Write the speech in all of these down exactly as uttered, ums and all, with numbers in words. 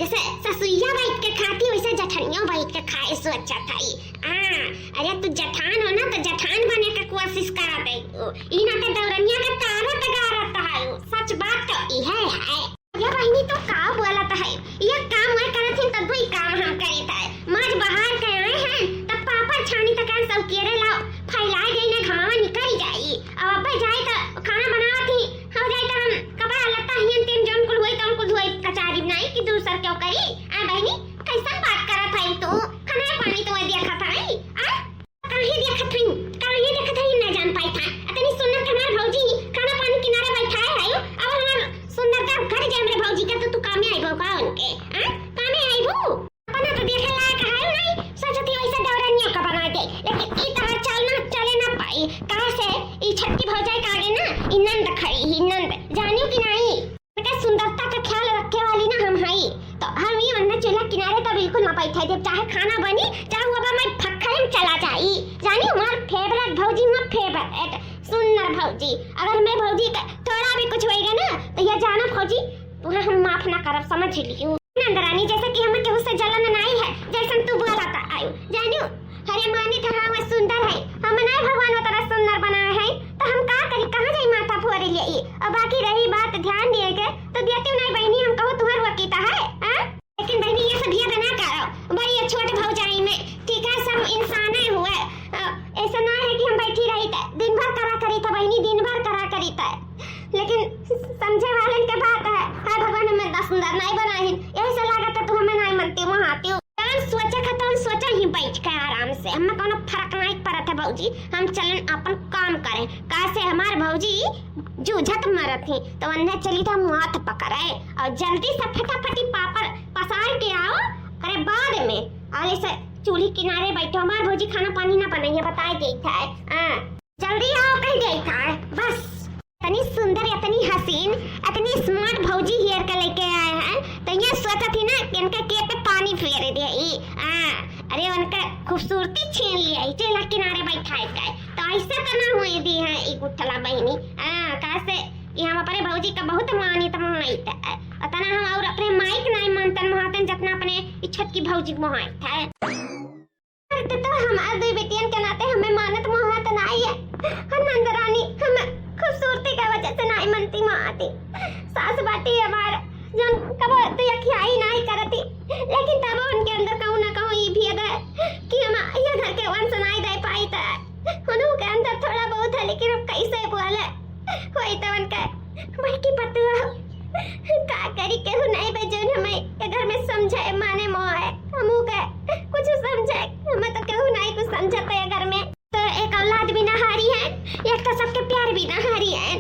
जैसे ससुइया बैठ के खाती, वैसे जठनियो बैठ के खाए सोचत हई। हाँ, अरे तू जठान हो ना, तो जठान बने के कोशिश करा दे। ई ना के दौरनिया के तारत गारत है। सच बात तो इहे है। ये बहिनी तो का बोलत है, ये काम वह करत है, तब भी काम हम करीत है। माज बहार के आए हैं, तब पापड़ छानी तक सब केरे लाओ, फैलाए जाई ना, घमावा निकल जाई। अब अब्बे जाए तो खाना बनावत ही, हो जाए तो हम कपड़ा लत्ता हियन तेन जौन कुल होई तौन कुल धोई कचारी बनाई कि दूसर क्यों करी? आ बहिनी, कैसन बात करत है तू? खाना पानी तो वह देखत है, आ? काहे देखत हई? काहे देखत हई? ना जान पाई था। अतनी सुन्नर के हमार भौजी खाना पानी किनारे बैठाए है, अब हमार सुंदरता उखड़ जाए हमरे भौजी के, तो तू कामे आइबो का उनके? हाँ? कामे आइबो? अपना तो देखे लायक है नहीं, सोचती वैसे दौरनिया का बना दे, लेकिन ई तरह चल ना, चले ना पाई। काहे से ई छोटकी भौजाई के आगे ना, ई नंद खड़ी ही, नंद। जानियो कि नहीं? बेटा, सुंदरता का ख्याल रखे वाली ना हम हई, तो हम ही अन्ना चूल्हा किनारे तो बिल्कुल ना बैठे देब, चाहे खाना बनी, चाहे वो मैं फक्खरे में चला जाई। जानी, हमार favourite भौजी, हमार favourite सुंदर भौजी। अगर मैं भौजी का थोड़ा भी कुछ होएगा ना, तो ये जाना भौजी, तुहे हम माफ ना करब, समझ लियो। नंदरानी, जैसे कि हमें केहू से जलन नहीं है, जैसन तू बोला था आयु, जानियो, अरे मानी तो हाँ, वह सुंदर है, हम नहीं भगवान वो तरह सुंदर बनाए हैं, तो हम का करी, कहाँ जाई माथा फोरे लिए ई? और बाकी रही बात ध्यान दिए के, तो देती नहीं बहनी, हम कहूँ तुम्हार वकीता है, हाँ? लेकिन बहनी ये सब ये ना करो, बड़ी ये छोट भौजाई में, ठीक है, सब इंसाने हुए, अ, ऐसा ना है कि हम बैठी रही थे, दिन भर करा करी था बहनी, दिन भर करा करी था, लेकिन समझे वाले के बात है, हाय भगवान हमें दस सुंदर नहीं बनाहिन, यही से लागत है तू हमें नहीं मनती, वहाँ आती हूँ। जौन सोचे के तौन सोचा ही बैठ के आराम से, हमें कोनो फर्क नहीं पड़त है भौजी, हम चलन अपन काम करें। काहे से हमार भौजी जूझत मरत ही, तो अन्ने चली तो हम हाथ पकड़े और जल्दी से फटाफटी पापड़ पसार के आओ। अरे बाद में आगे से चूल्ही किनारे बैठो, हमार भौजी खाना पानी ना बनाइए, बताए देत है। हाँ, जल्दी आओ कह देत है बस। इतनी सुंदर, इतनी हसीन, इतनी smart भौजी हियर के लेके आए हैं, तो ये सोचत ही ना कि इनके केक पे पानी फेर दे ई। हाँ, अरे उनका खूबसूरती छीन लिया ई, चूल्हा किनारे बैठाए के। तो ऐसे तो ना हुए दी है ई गुठला बहनी। हाँ, काहे से कि हम अपने भौजी का बहुत मानित मानित है। उतना हम और अपने माई के नहीं मानतन मोहातन, जितना अपने ई छोटकी भौजी मोहाइत है। अरे, तो, तो हमार दुई बेटियन के नाते हमें मानत मोहात नाई है। हम नंदरानी, हम खूबसूरती का वजह से नाई मनती मोहाती। सास बाटी हमार, जौन कबो तो यखियाई नाई करती, लेकिन तब उनके अंदर कहूँ ना कहूँ ई भी है कि हम ये घर के वंश नाई दे पाई, तो उन्हों के अंदर थोड़ा बहुत है, लेकिन अब कैसे बोले? कोई तो उनका बड़की पतुआ का करी, केहू नहीं बे जौन हमें ये घर में समझे, माने मोहे, हमू के कुछ समझे, हमें तो केहू नहीं कुछ समझता ये घर में। तो एक औलाद भी ना हारी है, एक तो सबके प्यार भी ना हारी है।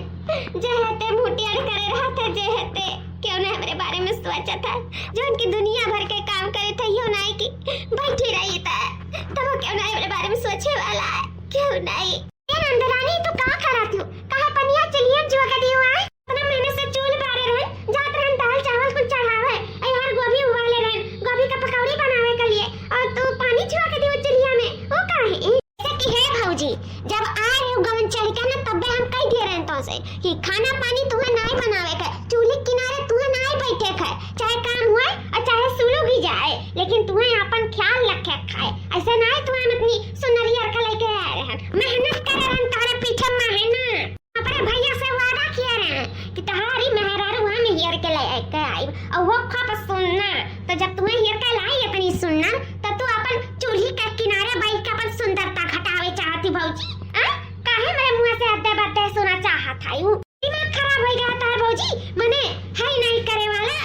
जे हते मुटियार करे रहते, जे हते क्यों नहीं हमारे बारे में सोचत है, जो उनकी दुनिया भर के काम करे थे, यो नहीं कि बैठी रही था, तब क्यों नहीं हमारे बारे में सोचे वाला है, क्यों नहीं? ए नंदरानी, तू का करत हो? काहे पनिया चुल्हिया जोग दियो आय? इतना मेहनत से चूल बारे रहन, जात रहन दाल चावल कुल चढ़ावे, आ यार गोभी उबाले रहन, गोभी का पकौड़ी बनावे के लिए, और तू पानी छुआ के दियो चुल्हिया में, वो काहे? जैसे कि हे भौजी, जब आए रहे गवन चढ़ के ना, तब्बे हम कह दिए रहन तो से कि खाना पानी तुम्हें नाई बनावे के, चूल्हे किनारे तुम्हें नाई बैठे के, चाहे काम हुए और चाहे सुलग ही जाए, लेकिन तुम्हें अपन ख्याल रखे खाए। ऐसे नाई तुम्हें हम इतनी सुनरियर के लेके आए रहन, मेहनत करे रहन तारे पीछे मेहनत। अपने भैया से वादा किए रहन कि तहारी मेहरारू हम हियर के लेके आइब, और वो खूब सुन्नर। तो जब तुम्हें हियर के लाई इतनी सुन्नर, तो तू अपन चूल्ही के किनारे बैठ के अपन सुंदरता घटावे चाहती भौजी, हाँ? काहे मेरे मुंह से अद्दे बद्दे सुना चाहत है? दिमाग खराब हो गया तार भौजी, मने है नहीं करे वाला,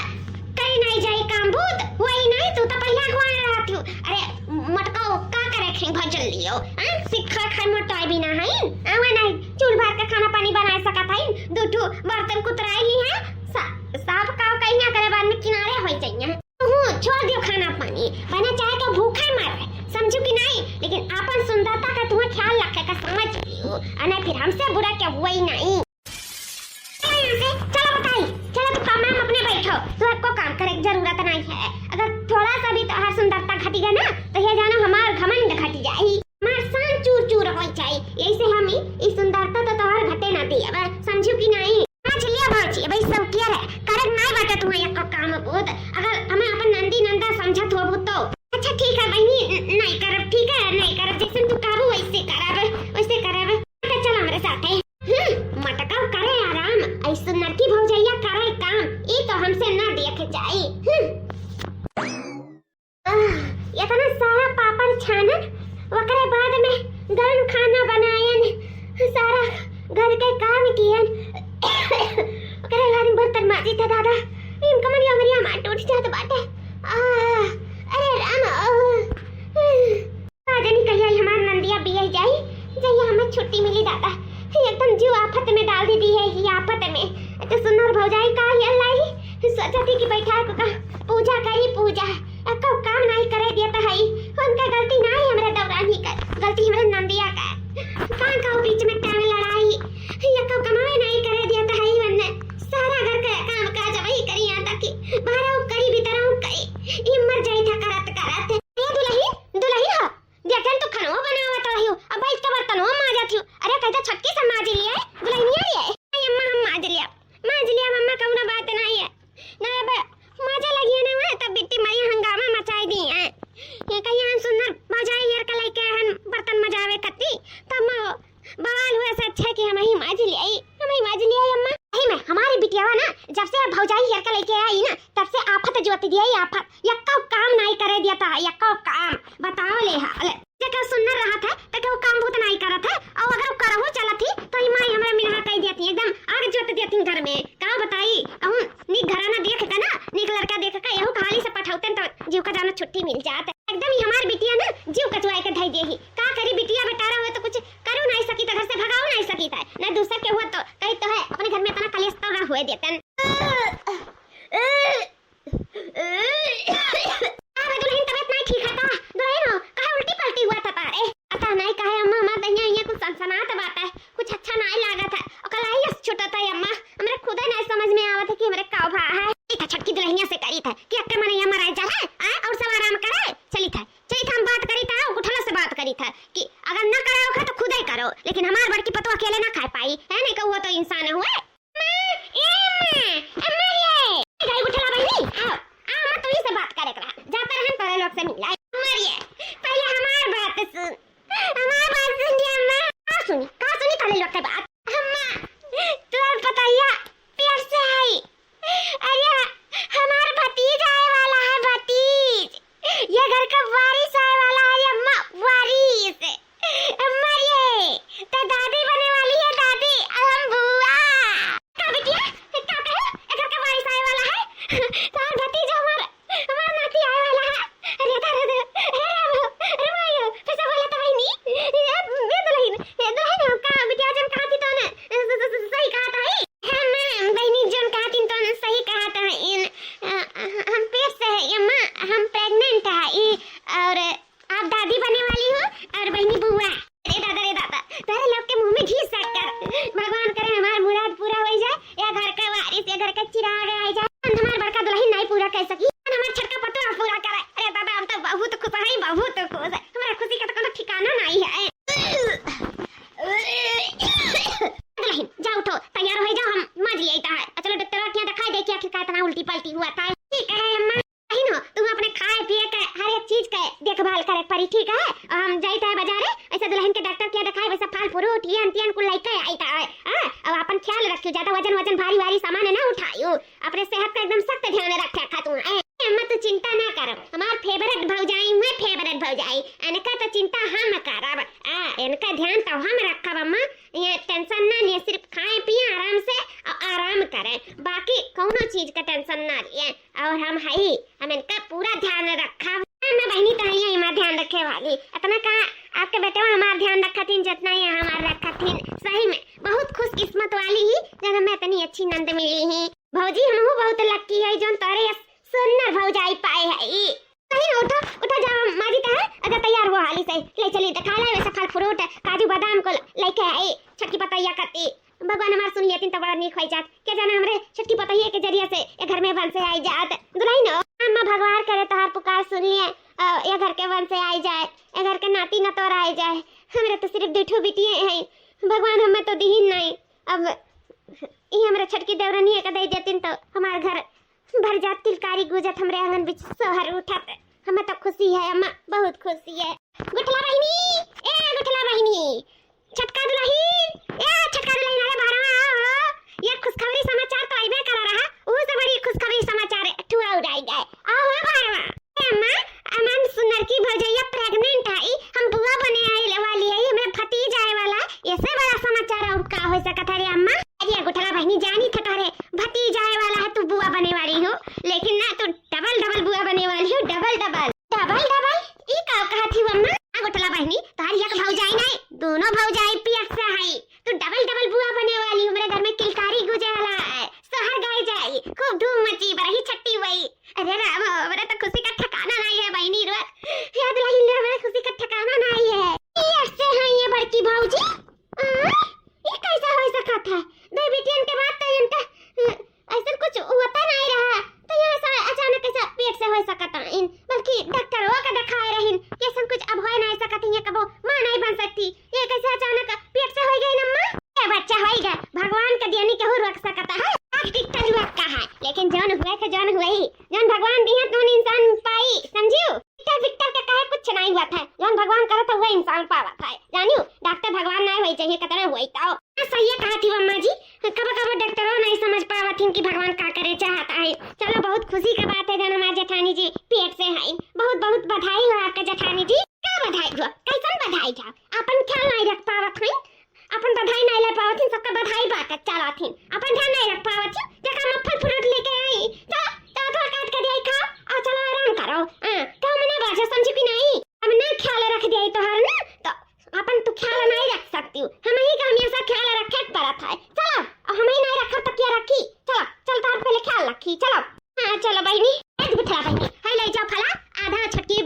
करी नहीं जाए काम बूत, वही नहीं तू तो पहले अखबार रहती हो। अरे मटको का करे खें भजल लियो, हैं? सिक्खा खाए मोटाए भी ना है, आवे नहीं चूल भर के खाना पानी बनाए सकत है, दू ठू बर्तन कुतराए ही है, सा-, साफ काव कहीं ना करे बाद में किनारे हो जाइए। हूँ, छोड़ दियो खाना पानी, बने चाहे तो भूखे मरे, समझू कि नहीं? लेकिन अपन सुंदरता का तुम्हें ख्याल रखे का समझ लियो, अने फिर हमसे बुरा क्या हुआ ही नहीं। चलो यहाँ से, चलो बताई, चलो तू काम में अपने बैठो, तू आपको काम करे की जरूरत नहीं है। अगर थोड़ा सा भी तोहार सुंदरता घटी गई ना, तो ये जानो हमार घमंड घटी जाई, हमार शान चूर चूर हो जाई। यही से हम ई, ई सुंदरता तो तोहार घटे ना दी, अब समझू कि नहीं? समझ लिया भौजी, भाई सब किया है, करे नहीं बाटे तुम्हें एक काम बहुत। अगर हमें अपन इतना सारा पापड़ छानन, ओकरे बाद में गरम खाना बनायन, सारा घर के काम कियन, ओकरे बाद में बर्तन माजी था दादा। इनका मन हमरी हमार टूट जात बाटे। आ, अरे राम, आ, का जानी कहिया ई हमार नंदिया बियाह जाई, जहिया हमें छुट्टी मिली दादा। एकदम जीव आफत में डाल दी है, ई आफत में। तो सुनर भौजाई का हियल लाई, सोचा थी कि बैठा को का पूजा करी, पूजा। एको काम नहीं करे दिया तो हई, उनका गलती नहीं, हमरे दौरानी का गलती, हमरे नंदिया का। का कहू बीच में टांग लड़ाई, एको कमावे नहीं करे दिया तो हई, वन्ने सारा घर का काम काज वही करी, यहाँ तक कि बाहर करी, भीतर करी, ई मर जाई था करत करत। ए दुलही, दुलही हो, देखन तू खनवा बनावत रही हो, अब बैठ के बर्तनवा माजत हो। अरे कहता छोटकी से माज लिए, दुलहिनिया रे। अरे अम्मा हम माज लिया, माज लिया अम्मा, कौनो बात नहीं है। ना अब माजे लगी है ना वह, तब बिट्टी माई हंगामा मचाई दी है। ये कहीं हम सुंदर भौजाई यार का लेके हन बर्तन मजावे कत्ती, तब मैं बवाल हुआ से अच्छा कि हम ही माज लिया, हम ही माज लिया अम्मा। सही में हमारी बिटियावा ना जब से भौजाई यार का लेके आई ना, तब से आफत जोत दिया, आफत। यक्का काम नहीं करे दिया था, यक्का काम। बताओ ले हाल। जेकर सुन्नर रहत है, त केहू काम बहुत नाई करत है, और अगर उ करहु चलत ही, तो ई माई हमरे मिनहा कई देती, एकदम आग जोत देती घर में। का बताई, अहू नीक घराना देख के ना, नीक लड़का देख के, एहू खाली से पठौतन तो जीव का जानो छुट्टी मिल जात। एकदम ही हमार बिटिया ना, जीव कचुआए के धई देही। का करी, बिटिया बेटारा हुए तो कुछ करू नाई सकी, तो घर से भगाऊ नाई सकी था, ना दूसर के हुआ तो कही तो है, अपने घर में इतना कलेश तो ना हुए देतन। अरे दुलहिन, तबियत नाई ठीक है का? दुलहिन हो, काहे उल्टी पल्टी हुआ था तारे? पता नाई काहे अम्मा, हमार दहिया इया कुछ सनसनात बाटे, कुछ अच्छा नाई लागत है। ओकर लाही छूटत है अम्मा, हमरे खुदे नाई समझ में आवत है कि हमरे का भा है। ई था छोटकी दुलहिनिया से करी था कि अक्के मने यहाँ मराए जा है, आए और सब आराम करे, चली था, चली था, हम बात करी था, उठला से बात करी था कि अगर ना करे ओखा तो खुदे करो, लेकिन हमार बड़की पतो अकेले ना खाए पाई, है नहीं कहू तो इंसान हुए। अम्मा, ए अम्मा, अम्मा ये। ए, गई उठला बहिनी, आओ, आओ अम्मा, तू ही से बात करे करा। जाता रहन तोरे लोग से मिला। अम्मा ये, पहले हमार बात सुन। हमार बात सुन ये अम्मा। का सुनी, का सुनी तोरे लोग के बात? अम्मा, तोर पतोहिया पेट से आई। अरे, हमार भतीज आए वाला है, भतीज। ये घर का वारिस आए वाला है, अम्मा, वारिस। अम्मा रे, ते दादी बने वाली है, दादी, और हम बुआ। का बिटिया? का कहे? ए घर का वारिस आए वाला है? तार भतीजा हमार, हमार नाती आए वाला है। अरे दादा रे, हे राम, अरे मायो, कैसे बोला था बहिनी? ए, ए दुलहिन, ए दुलहिन, का बिटिया जन कहा थी तो ना, स-, स-, स-, सही कहा था ही। हाँ माँ, बहिनी जन कहा थी तो ना, सही कहा था इन, अ, हम पेट से है, ये माँ, हम pregnant है, ई, और आप दादी बने वाली हो और बहिनी बुआ। अरे दादा रे दादा, तोरे लोग के मुंह में घी शक्कर। भगवान करे हमार मुराद पूरा हो जाए, या घर का वारिस, या घर का चिराग आ जाए। हमार बड़का दुलहिन नाई पूरा कर सकी, हमार छोटका पतोह पूरा करे। अरे दादा, हम तो बहुत खुश हैं, बहुत खुश है। हमारा खुशी का तो कोनो ठिकाना नाई है। दुलहिन, जा उठो, तैयार हो जाओ, हम माज लिया था। चलो डॉक्टर के यहाँ दिखाई दे, क्या आखिर का इतना उल्टी पल्टी हुआ था। ठीक है अम्मा। बहिन हो, तुम अपने खाए पिए के, हर एक चीज के देखभाल करे पड़ी, ठीक है? और हम जाइत है बाजारे, ऐसे दुलहिन के डॉक्टर के दिखाए, वैसे फल फ्रूट, ये अंतियन कुल लेके आइत है, हाँ? और अपन ख्याल रखियो, ज्यादा वजन वजन भारी भारी सामान ना उठायो, अपने सेहत का एकदम सख्त ध्यान रखे खातू, हैं? अम्मा तू चिंता ना करो, हमार favourite भौजाई हुए, favourite भौजाई, इनका तो चिंता हम करब, आ, इनका ध्यान तो हम रखब अम्मा, ये tension ना लिए, सिर्फ खाए पिए आराम से और आराम करें, बाकी कौनो चीज का tension ना लिए। और हम हई, हम इनका पूरा ध्यान रखब। हाँ, मैं बहिनी तो हई, इमा ध्यान रखे वाली। इतना का आपके बेटवा हमार ध्यान रखत हिन, जितना ये हमार रखत हिन। सही में बहुत खुशकिस्मत वाली ही, जन्म में इतनी अच्छी नंद मिली ही। भौजी, हमहू बहुत lucky है, जौन तोरे यस सुंदर भौजाई पाए है। सही में उठो, उठो, जाओ, माजी तो है, अगर तैयार हुआ हाली से, ले चली, दिखा ले, वैसे फल फ्रूट, काजू बादाम को लेके आई, छोटकी पतैया कती। भगवान हमार सुन लेतिन तो बड़ा नीक होई जात। के जाने हमरे छोटकी पतोहिए के जरिया से ए घर में वंश आई जात। दुलहिन हो, अम्मा भगवान करे तोहार पुकार सुन लिए, अ, ए घर के वंश आई जाए, ए घर के नाती नतोर आई जाए। हमरे तो सिर्फ दुठो बिटिए हैं, भगवान हमें तो दीहिन नहीं। अब ई हमरे छोटकी देवरनिए के दे देतिन तो हमार घर भर जात, किलकारी गूंजत, हमरे आंगन बीच सोहर उठत। हमें तो खुशी है अम्मा, बहुत खुशी है। गुठला बहिनी, ए गुठला बहिनी, छोटका दुलहिन, ए छोटका दुलहिन, अरे बहरवा आओ हो। ये खुशखबरी समाचार तो अइबे करा रहा, ऊ से बड़ी खुशखबरी समाचार ठुआ उड़ाई गए। आओ हो बहरवा। ए अम्मा, अमन सुंदर की ताइन, बल्कि डॉक्टरवा का देखाए रहिन कि ऐसन कुछ अब होए नाहीं सकत ही, ये कबो माँ नाहीं बन सकती। ये कैसे अचानक पेट से होई गई अम्मा? ये बच्चा होई गए, भगवान का दियनी केहू रोक सकता है? आज डॉक्टर हुआ का है, लेकिन जौन हुए थे, जौन हुए ही, जौन भगवान दिए तौन इंसान पाई, समझियो? डॉक्टर विक्टर के कहे कुछ नाहीं हुआ था, जौन भगवान करत है वह इंसान पावत है, जानियो? डॉक्टर भगवान नाहीं होई चाहिए, कतना हुई तो। हाँ, सही कहा थी अम्मा जी, कबो कबो डॉक्टरो नाहीं समझ पावत हिन कि भगवान का करे चाहत है। चलो, बहुत खुशी का बात है जौन हमार जेठानी जी पेट से हैं। बहुत बहुत बधाई हो आपका जेठानी जी। का बधाई हो? कैसन बधाई हो? अपन ख्याल नाहीं रख पावत हैं, अपन बधाई नाहीं ले पावत हिन, सबका बधाई बांटत चलत हिन, अपन ध्यान नाहीं रख पावत हिन। देखा, हम फल फ्रूट लेके आई, तो, तो थोड़ा काट के दिया, खाओ और चलो आराम करो। हाँ, तो हमने बाजा समझी कि नाहीं, हमने ख्याल रख दिया तोहार ना, तो अपन तू ख्याल नाहीं रख सकती हो, हम ही का हमेशा ख्याल रखे के पड़त है। चलो, अब हम ही नाहीं रखब तो क्या रखी? चलो, चल तोहार पहले ख्याल रखी, चलो। हाँ, चलो बहिनी, एक बिठला बहिनी, है ले जाओ फला, आधा छोटकी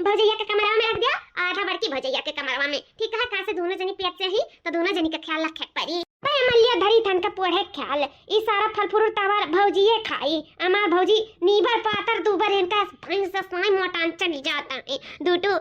भौजैया के कमरा में रख दिया, आधा बड़की भौजैया के कमरा में, ठीक है? काहे से दोनों जनी पेट से ही, तो दोनों जनी का ख्याल रखे के पड़ी। भाई अमलिया धरी थन का पोढ़े ख्याल, ई सारा फल फ्रूट तवार भौजिए खाई। हमार भौजी नीबर पातर दूबर इनका भैंस से साई मोटान चली जाता है। दूटू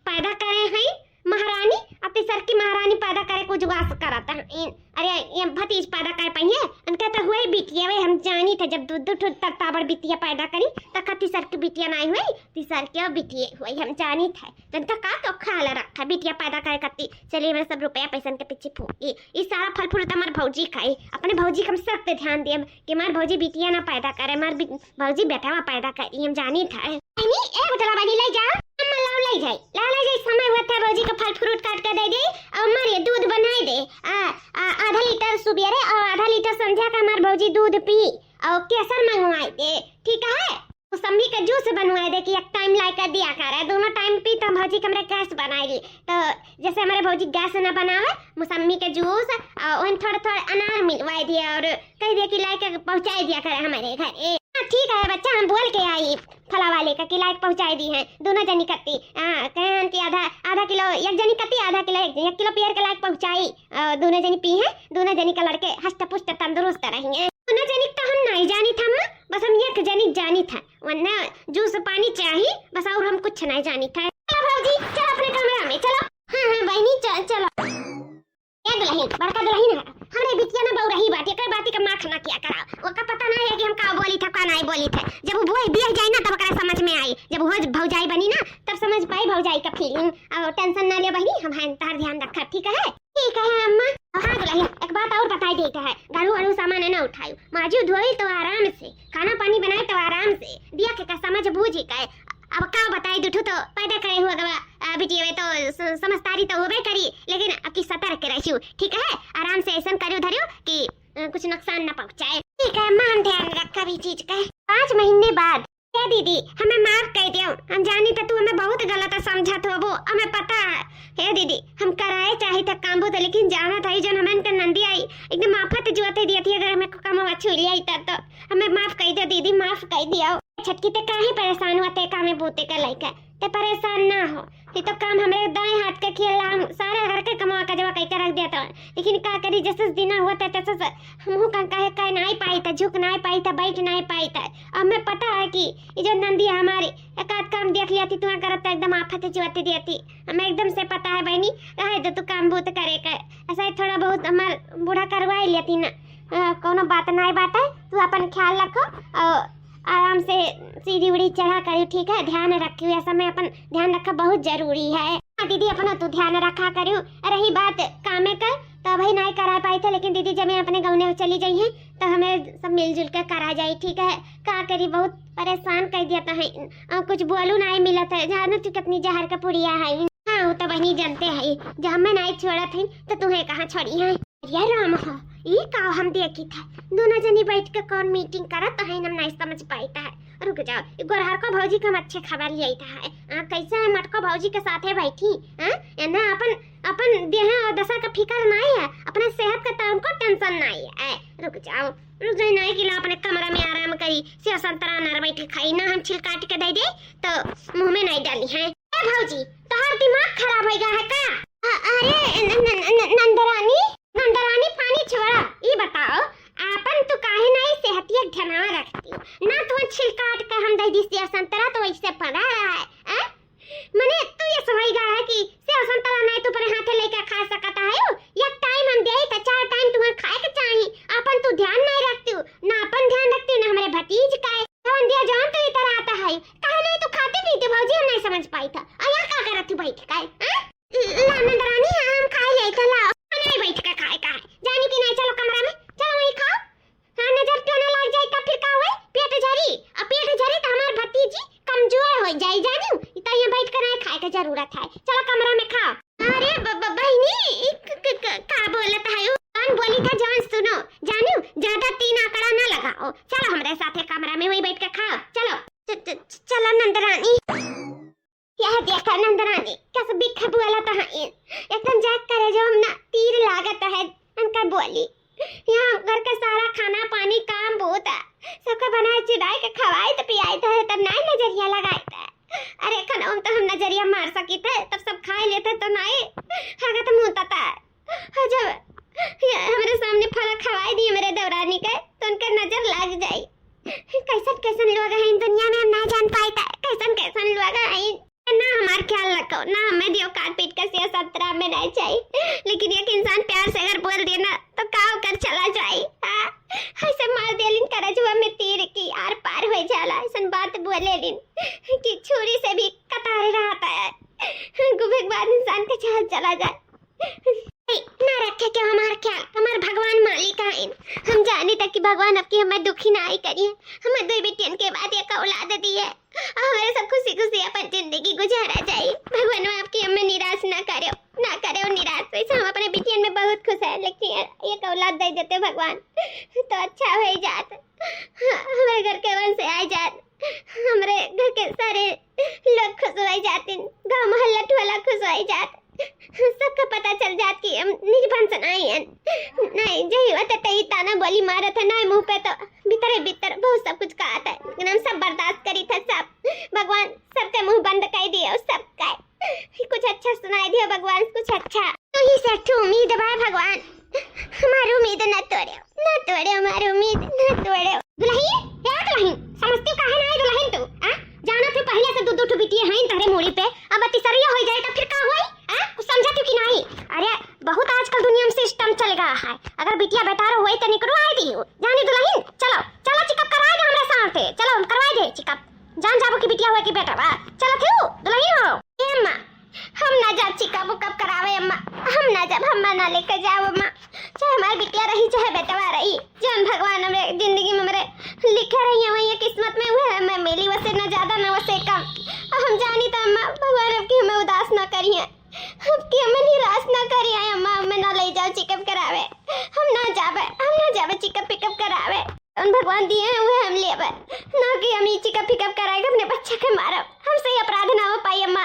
पैदा करे हैं महारानी, अब तीसर की महारानी पैदा करे को जुगास करत हैं। अरे, ये भतीज पैदा कर पाइए, उनका तो हुए बिटिया, वे हम जानी थे, जब दू दू ठो तत्ताबड़ बिटिया पैदा करी, तो का तीसर की बिटिया नाहीं हुई, तीसर की बिटिया हुई, हम जानी थे। तो इनका का तो ख्याल रखा, बिटिया पैदा करे कत्ती, चलिए मेरे सब रुपया पैसन के पीछे फूकी। ई सारा फल फ्रूट हमार भौजी खाई, अपने भौजी के हम सख्त ध्यान दिए कि हमार भौजी बिटिया ना पैदा करे, हमार बि-, भौजी बेटावा पैदा करी, हम जानी थे। बहिनी, ए उठला बहिनी, ले जाओ, अम्मा लाओ, ले जाई, लाओ, ले जाई, समय हुआ था भौजी का फल फ्रूट काट के दे दे, और हमारे दूध बनाए दे, आ, आ, आधा लीटर सुबेरे और आधा लीटर संध्या का हमार भौजी दूध पी, और केसर मंगवाए दे, ठीक है? मौसम्मी का जूस बनवाए दे कि एक टाइम लाइके दिया करे, दोनों टाइम पी तो भौजी के हमरे गैस बनाएगी। तो जैसे हमारे भौजी गैस ना बनावे, मौसम्मी के जूस और ओहन थोड़ा थोड़ा अनार मिलवाए दिए और कह दिए कि लाइके पहुँचाए दिया करे हमारे घर। ए, हाँ, ठीक है बच्चा, हम बोल के आई फला वाले का कि लाइके पहुँचाए दी हैं दोनों जनी कत्ती। हाँ, कहन कि आधा, आधा किलो एक जनी कत्ती, आधा किलो एक, एक किलो पेड़ के लाइके पहुँचाई। और दोनों जनी पी हैं, दोनों जनी का लड़के हष्ट पुष्ट तंदुरुस्त रही हैं। दोनों जनी तो हम नाहीं जानी था अम्मा, बस हम एक जनी जानी था। वरना जूस पानी चाही बस, और हम कुछ नाहीं जानी था। चलो भौजी, चलो अपने कमरा में, चलो। हाँ, हाँ, बहिनी, चल, चलो। ए दुलहिन, बड़का दुलहिन है, हमरे बिटिया ना बउरही बाटी, एकर बाती का माख ना किया कराओ। ओका पता नाहीं है कि हम का बोली था, का नाहीं बोली था। जब वो बोल दिया जाए ना, तब ओकरा समझ में आई। जब वो भौजाई बनी ना, तब समझ पाई भौजाई का फीलिंग। अब टेंशन ना लियो बहिनी, हम हैं, तोहार ध्यान रखब, ठीक है? ठीक है अम्मा। हाँ दुलहिन, एक बात और बताई देत है, गाड़ू वाड़ू सामान ना उठायो, माजू धोई तो आराम से, खाना पानी बनाए तो आराम से, दिया के का समझ बूझी के। अब का बताई, दुठू तो पैदा करे हुआ गवा, आ, बिटिया वे तो स-, समझदारी तो होबे करी, लेकिन अब की सतर्क रहियो, ठीक है? आराम से ऐसन करियो धरियो कि, अ, कुछ नुकसान न पहुँचाए। ठीक है अम्मा, हम ध्यान रखब ई चीज के। पाँच महीने बाद। हे दीदी, हमें माफ कर दियो, हम जानी तो तू हमें बहुत गलत समझत होबो, हमें पता है। हे दीदी, हम कराए चाही था काम बहुत, लेकिन जानत है जन हमें इनका नंदी आई, एकदम आफत जुआते दिया थी, अगर हमें को कमवा छू लिया था तो हमें माफ कर दियो दीदी, माफ कर दियो। छोटकी ते काहे परेशान हुआ ते कामे बूते का लइका, ते परेशान ना हो, ये तो काम हमरे दाएं हाथ के खेल, हम सारे घर के कमवा का जवा कइके रख दिया था, लेकिन का करी, जैसे दिन हुआ था तैसे से हमहू का कहे, कहे नाहीं पाई था, झुक नाहीं पाई था, बैठ नाहीं पाई था। अब हमें पता है कि ये जो नंदी हमारी एक आध काम देख लिया थी, तुआ करत तो एकदम आफत जुआती दिया थी, हमें एकदम से पता है बहनी, रहे दो तू काम बूत करे के, ऐसा ही थोड़ा बहुत हमार बूढ़ा करवा ही लेती ना। अ, कोनो बात नाहीं बात है, तू अपन ख्याल रखो और आराम से सीढ़ी उड़ी चढ़ा करियो, ठीक है? ध्यान रखियो, यह समय अपन ध्यान रखा बहुत जरूरी है। हाँ दीदी, अपना तू ध्यान रखा करियो। रही बात कामे का, तो अभी नाहीं करा पाई थे, लेकिन दीदी जब मैं अपने गौने चली जाई है, तो हमें सब मिलजुल के करा जाई, ठीक है? का करी, बहुत परेशान कर दिया था है। और कुछ बोलू नाहीं मिलत है, जानो तू कितनी जहर का पुड़िया है। हाँ, वो तो बहनी जानते हैं, जब हमें नाहीं छोड़त है, तो तुम्हें कहाँ छोड़ी है? अरे राम हो, ई का हम देखी था, दोनों जनी बैठ के कौन मीटिंग करत है, हम नाहीं समझ पाइत है। रुक जाओ, ई गोरहर को भौजी के हम अच्छे खबर लियाई था है। आ, कैसे है मटको भौजी के साथे बैठी, हाँ? एन्हें अपन, अपन देह और दशा का फिकर नाहीं है, अपने सेहत का तो उनको टेंशन नाहीं है। ए, रुक जाओ, रुक जाओ, नाहीं कि ला अपने कमरा में आराम करी, सेव संतरा अनार बैठ के खाई, ना हम छिल काट के दे दे, तो मुँह में नाहीं डाली है। ए भौजी, तोहार दिमाग खराब हो गया है का? अ-, अरे न-, न-, न-, नंदरानी, नंदरानी पानी छोड़ा, ई बताओ, आपन तू काहे नाहीं सेहतिया ध्यान रखतिउ? ना तो छिलकाट के हम दे दी सेव संतरा तो वैसे पड़ा रहा है, हैं? मने तू ये समझ गया है कि सेव संतरा नाहीं तू अपने हाथे लेके खा सकता है हो? एक टाइम हम देई तो चार टाइम तुम्हें खाए के चाही। अपन तू ध्यान नाहीं रखतिउ, ना अपन ध्यान रखतिउ, ना हमरे भतीज का है। जौन दिया जौन तू इधर आता है, काहे नाहीं तू खाती पीती भौजी, हम नाहीं समझ पाई था। और यहाँ का करत तू बैठ के, हैं? ला नंदरानी, हम खाए ले तो लाओ। नाहीं बैठ के खाए का है, जानी कि नाहीं, चलो कमरा में, चलो वहीं खाओ। हाँ, नजर टोना लाग जाए तब फिर का होए? पेट झरी, और पेट झरी तो हमार भतीजी कमजोर हो जाए, जानिउ? तो यहाँ बैठ के नाहीं खाए के जरूरत है, चलो कमरा में खाओ। अरे ब-, ब-, बहिनी, ई क-, क-, क-, का बोलत है? कौन बोली था जौन सुनो, जानिउ? ज्यादा तीन आंकड़ा ना लगाओ, चलो हमरे साथे कमरा में वहीं बैठ के खाओ, चलो। च-, च-, च-, चलो नंदरानी। यह देखा नंदरानी, कस बिख बोलत हईन। एकदम जाग करे जो हम ना तीर लागत है, उनका बोली। यहाँ घर के सारा खाना पानी काम बहुत है, सबके बनाए चिढ़ाए के खवाइत पियाइत है, तब नाहीं नजरिया लगाइत है। अरे खाना हम तो हम नजरिया मार सकित है, तब सब खाए लेते तो नाहीं हगत मुतत है। और जब ये हमरे सामने फला खवाई दी हमरे देवरानी के, तो उनके नजर लाग जाई। कैसन कैसन लोग हैं इन दुनिया में, हम ना जान पाई था, कैसन कैसन लोग हैं। ना हमार ख्याल रखो, ना हमें दियो काट पीट के सिया सतरा में रह जाई। लेकिन एक इंसान प्यार से अगर बोल दे ना, तो का ओकर चला जाई? हाँ? ऐसे मार देलिन करजुआ में तीर की आर पार हो जाला, ऐसन बात बोलेलिन कि छुरी से भी कटारे रहता है। गुबे के बाद इंसान का जान चला जाए। ए, ना रखे के हमार ख्याल, हमार भगवान मालिक आइन। हम जानी तक कि भगवान अब की हमें दुखी ना आई करिए। हमें दो बेटियन के बाद एक औलाद दिए, और हमारे सब खुशी खुशी अपन जिंदगी गुजारा जाए। भगवान आपकी हमें निराश ना करे, ना करे निराश। वैसे हम अपने बिटियन में बहुत खुश है, लेकिन एक औलाद दे देते भगवान तो अच्छा हो जात। हाँ, हमारे घर के वंश आ जात, हमारे घर के सारे लोग खुश हो जाते, गांव मोहल्ला टोला खुश हो जात। सबका पता चल जात कि हम निर्बंस नाहीं हैं। नाहीं, जही होते तही ताना बोली मारत है, नाहीं मुंह पे तो भीतरे भीतर बहुत सब कुछ कहत है, लेकिन हम सब बर्दाश्त करी था सब। भगवान सबके मुंह बंद कर दिए और सब का कुछ अच्छा सुनाई दियो भगवान, कुछ अच्छा। तो ही से अच्छी उम्मीद बा भगवान, हमारी उम्मीद न तोड़े, न तोड़े हमारी उम्मीद, न तोड़े। दुलही, ए दुलही, समझती काहे ना है दुलही तू? आ? जाना थे पहले से दो दो ठो बिटिया हैं तहरे मूड़ी पे, अब तीसरिया हो जाए तो फिर का होई? आ? कुछ समझा तू कि नहीं? अरे बहुत आजकल दुनिया में सिस्टम चल गया है, अगर बिटिया बेटा रो होई तो निकरो आए दी हो। जानी दुलही, चलो, चलो चेकअप कराए दे हमरे साथ, चलो हम करवाए दे चेकअप। जान जाबो कि बिटिया हुआ कि बेटा बा। चलो थे दुलही हो। ए अम्मा, हम ना जाब चेकअप उकअप करावे अम्मा, हम ना जाब, हम ना लेके जाओ अम्मा। चाहे हमार बिटिया रही चाहे बेटवा रही, जौन भगवान हमरे जिंदगी में हमरे लिखे रही है वही किस्मत में, वह हमें मिली, वसे ना ज्यादा ना वसे कम। और हम जानी तो अम्मा भगवान अब की हमें उदास ना करिए, अब की हमें निराश ना करिए अम्मा, हमें ना ले जाओ चेकअप करावे, हम ना जाबे, हम ना जाबे चेकअप पिकअप करावे। जौन भगवान दिए हैं, उहे हम लेबे। ना कि हम ई चेकअप पिकअप कराए के अपने बच्चा के मारब। हमसे ई अपराध ना हो पाई अम्मा,